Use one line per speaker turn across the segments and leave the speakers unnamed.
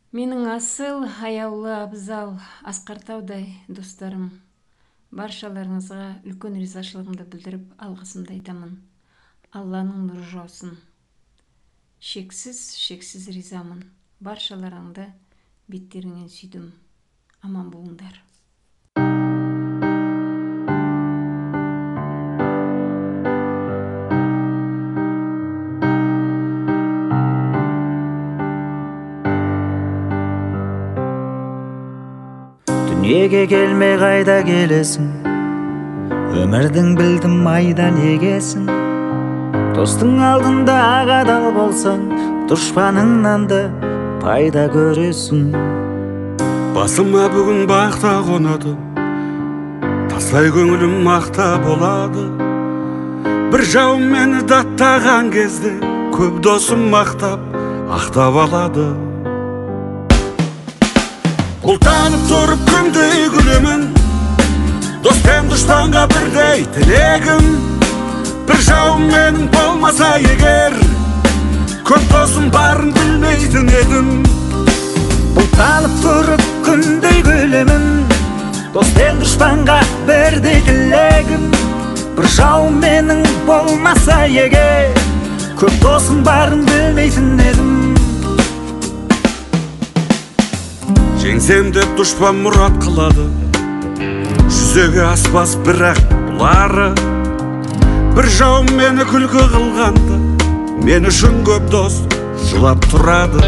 Менің асыл, аяулы, абзал, асқар таудай достарым, баршаларыңызға үлкен ризашылығымды білдіріп, алғысымды айтамын. Алланың нұры жаусын. Шексіз, шексіз ризамын. Баршаларыңды беттеріңнен сүйдім. Аман болыңдар.
Дүниеге келмей қайда келесің, өмірдің білдім майдан егесің. Достың алдында ақ адал болсаң, дұшпаныңнан да пайда көресің.
Басыма бүгін бақта қонады, тастай көңілім мақта болады. Бір жауым мені даттаған кезде, көп досым мақтап, ақтап алады. Бұлтанып тұрып күндей күлемін, дос пен дұшпанға бірдей тілегім. Бір жауым менің болмаса егер, көп досым барын білмейтін едім.
Бұлтанып тұрып күндей күлемін, дос пен дұшпанға бірдей тілегім. Бір жауым менің болмаса егер, көп досым барын білмейтін едім.
Жеңсем деп дұшпан мұрат қылады, жүзеге аспас бірақ бұлары. Бір жауым мені күлкі қылғанда, мен үшін көп дос жылап тұрады.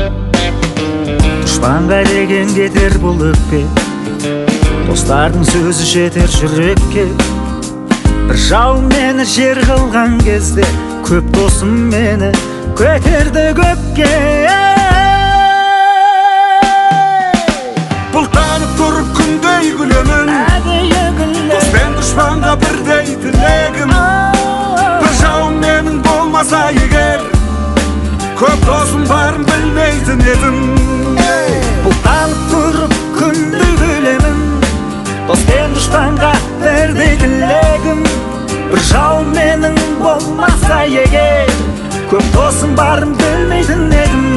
Дұшпанға деген кетер бұл өкпе, достардың сөзі жетер жүрекке. Бір жауым мені жер қылған кезде, көп досым мені көтерді көкке.
Бұлтанып тұрып күндей күлемін, дос пен дұшпанға бірдей тілегім. Бір жауым менің болмаса егер, көп досым барын білмейтін едім.
Бұлтанып тұрып күндей күлемін, дос пен дұшпанға бірдей тілегім. Бір жауым менің болмаса егер, көп досым барын білмейтін едім.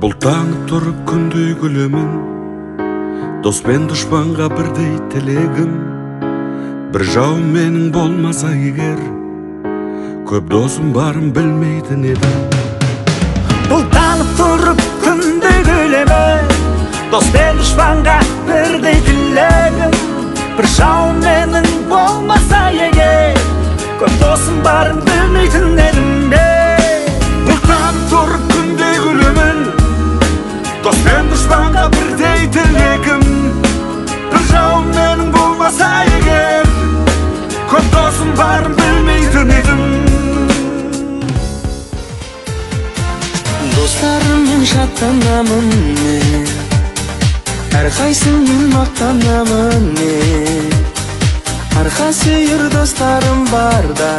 Бұлтанып тұрып күндей күлемін, дос пен дұшпанға бірдей тілегім. Бір жауым менің болмаса егер, көп досым барын білмейтін едім.
Бұлтанып тұрып күндей күлемін, дос пен дұшпанға бірдей тілегім. Бір жауым менің болмаса егер, көп досым барын білмейтін едім.
Бұлтанып тұрып күндей күлемін, дос пен дұшпанға бірдей тілегім. Бір жауым менің болмаса егер, көп досым барын білмейтін едім.
Достарыммен шаттанамын мен, әрқайсыңмен мақтанамын мен. Арқа сүйер достарым барда,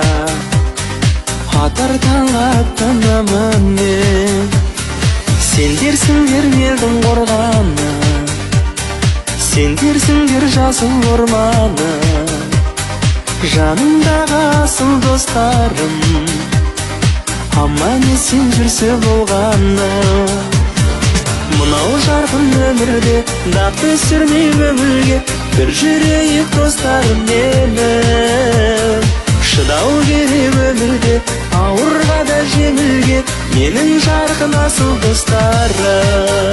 атар таңға аттанамын мен. Сендерсіңдер елдің қорғаны, сендерсіңдер жасыл орманы. Жанымдағы асыл достарым, аман есен жүрсе болғаны. Мынау жарқын өмірде дақ түсірмей көңілге, бір жүрейік достарым менің. Шыдау керек өмірде, ауырға да жеңілге, менің жарқын асыл достарым.